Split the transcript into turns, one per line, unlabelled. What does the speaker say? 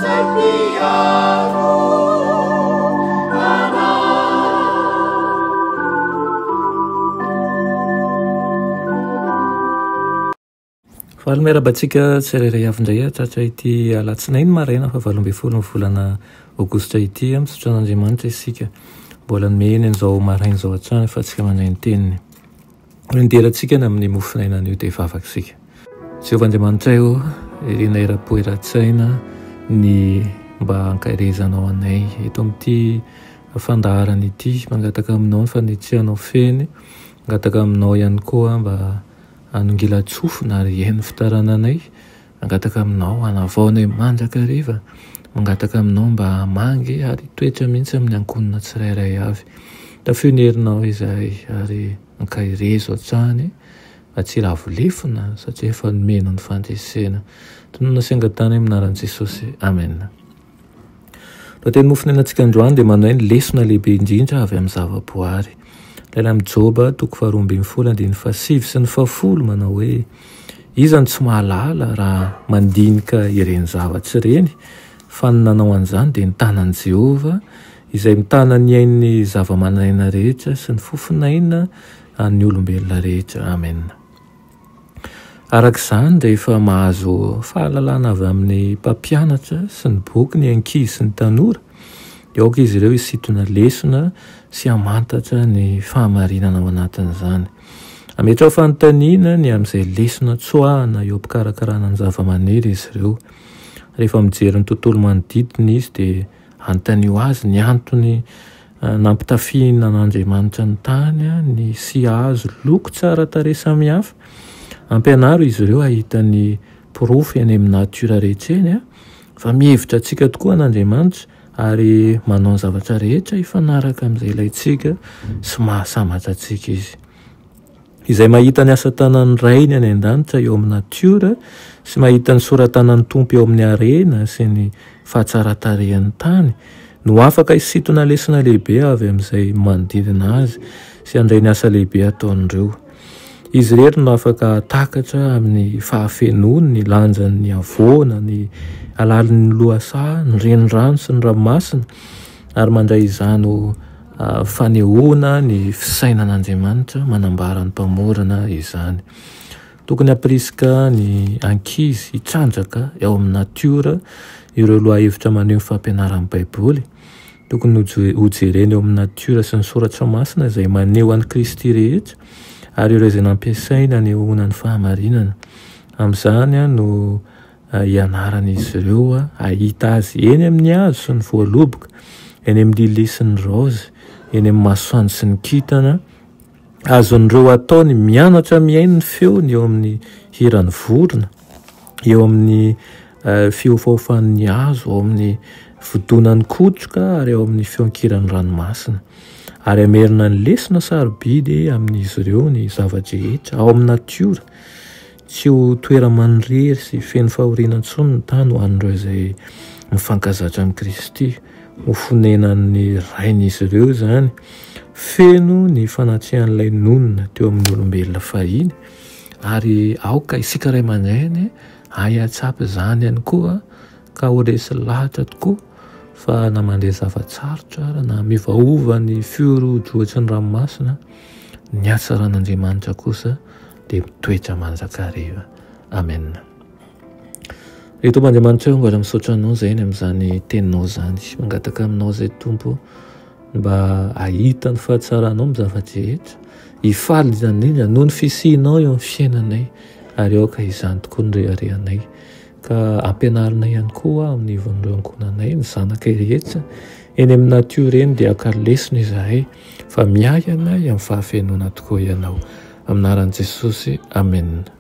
izay mpiaro anay.
Faly miarahaba antsika tsirairay avy indray hatratra ity alatsinainy maraina faha 18 ny volana aogositra ity. Misaotra an'Andriamanitra isika mbola nomeny an'izao maraina izao hatrany fa antsika mandray ny teniny. Nidera antsika ny amin'ny mofon'aina anio dia hivavaka isika. Jehovah Andriamanitray ô, irinay eram-po eran-tsaina ny mba hankaherezanao anay eto amin'ity fandaharana ity. Mangataka aminao ny fanetsehanao feno, mangataka aminao ihany koa mba hanongilan-tsofina ary hihaino ny fitarananay. Mangataka aminao hanavao anay mandrakariva. Mangataka aminao mba hamangy ary hitoetra mihitsy amin'ny ankohonana tsirairay avy. Tafio ny herinao izahay ary ankaherezo hatrany mba tsy hiravo lefona satria efa nomenao ny fandresena. Tononina sy angatahana amin'ny anaran'i Jesosy. Amen. Lohateny mofon'ainantsika androany dia manohy ny lesona lehibe indrindra avy amin'ny zavaboary. Ilaina amin'i Joba, toko faharoa ambin'ny folo, andininy fahasivy sy ny fahafolo, manao hoe, Iza no tsy mahalala raha mandinika ireny zavatra ireny, fa ny nanao an'izany dia ny tanan'i Jehovah, izay mitana ny ain'ny zavamananaina rehetra sy ny fofon'aina an'ny olombelona rehetra. Amena. Araka izany, rehefa mahazo fahalalana avy amin'ny mpampianatra sy ny boky ny ankizy sy ny tanora, dia aoka izy ireo hisintona lesona sy hamantatra ny fahamarinana ao anatin'izany. Ametraho fanontaniana ny amin'izay lesona tsoahana eo am-pikarakarana ny zavamaniry izy ireo. Rehefa mijery ny tontolo manodidina izy, dia Anontanio azy ny antony nampitafiana an'Andriamanitra ny tany, ny sy hazo loko tsara tarehy samihafa. Ampianaro izy ireo hahita ny porofo eny amin'ny natiora rehetra eny fa mihevitra antsika tokoa an'Andriamanitra ary manao ny zavatra rehetra hifanaraka amin'izay ilaintsika sy mahasambatra antsika izy. Izay mahita ny asa tanan'ny Rainy any an-danitra eo amin'ny natiora sy mahita ny sora-tanan'ny Tompo eo amin'ny harena sy ny fahatsaran-tarehin'ny tany no afaka hisintona lesona lehibe avy amin'izay manodidina azy sy handray ny asa lehibe ataon'ireo. Izy irery no afaka hahatakatra amin'ny fahafenoany ny lanjan'ny havoana, ny halalin'ny lohasaha, ny renirano sy ny ranomasina ary mandray izany ho Fanehoana ny fisainan'Andriamanitra manambara ny Mpamorona izany. Tokony hampirisika ny ankizy hitrandraka ao amin'ny natiora ireo lohahevitra maneho ny fampianaran'ny Baiboly. Tokony hojerena eo amin'ny natiora sy ny soratra masina izay maneho an'i Kristy rehetra ary ireo izay nampiasainy hanehoana ny fahamarinana. Amin'izany no hianaran'izy ireo hahita azy eny amin'ny hazo sy ny voaloboka, eny amin'ny lilia sy ny raozy, eny amin'ny masoandro sy ny kintana. Azon'ireo atao ny mianatra mihaino ny feony eo amin'ny hiran'ny vorona, eo amin'ny eh, fihofahofan'ny hazo, ao amin'ny fidonan'ny kotroka ary ao amin'ny feon-kiran'ny ranomasina. Ary hamerina ny lesona sarobidy amin'izy ireo ny zava-drehetra ao amin'ny natiora. Tsy ho toera-manirery sy feno fahoriana intsony ny tany ho an'ireo izay mifankazatra amin'i Kristy. Ho fonenan'ny Rain'izy ireo izany. Feno ny fanatrehan'ilay nonina teo amin'ny olombelona fahiny, ary aoka isika ray aman-dreny hahay hahatsapa izany ihany koa ka ho resy lahatra tokoa fa na mandre zava-tsarotra ary na miovaova ny firohotrohotry ny ranomasina, ny hatsaran'Andriamanitra kosa dia mitoetra mandrakariva. Amen. Ry Tompo Andriamanitra ô, mbola misaotra Anao izay ny amin'izany teninao izany. Mangataka aminao izay Tompo mba hahita ny fahatsaranao amin'ny zava-drehetra. Hifaly izany indrindra noho ny fisianao eo amin'ny fiainanay ary aoka izany tokoa ny reharehanay. Ka ampianarinay ihany koa amin'ny ivon'ireo ankohonanay, ny zanakay rehetra eny amin'ny natiora eny dia haka lesona izahay fa miahy anay amin'ny fahafenoana tokoa Ianao. Amin'ny anaran'i Jesosy, Amena.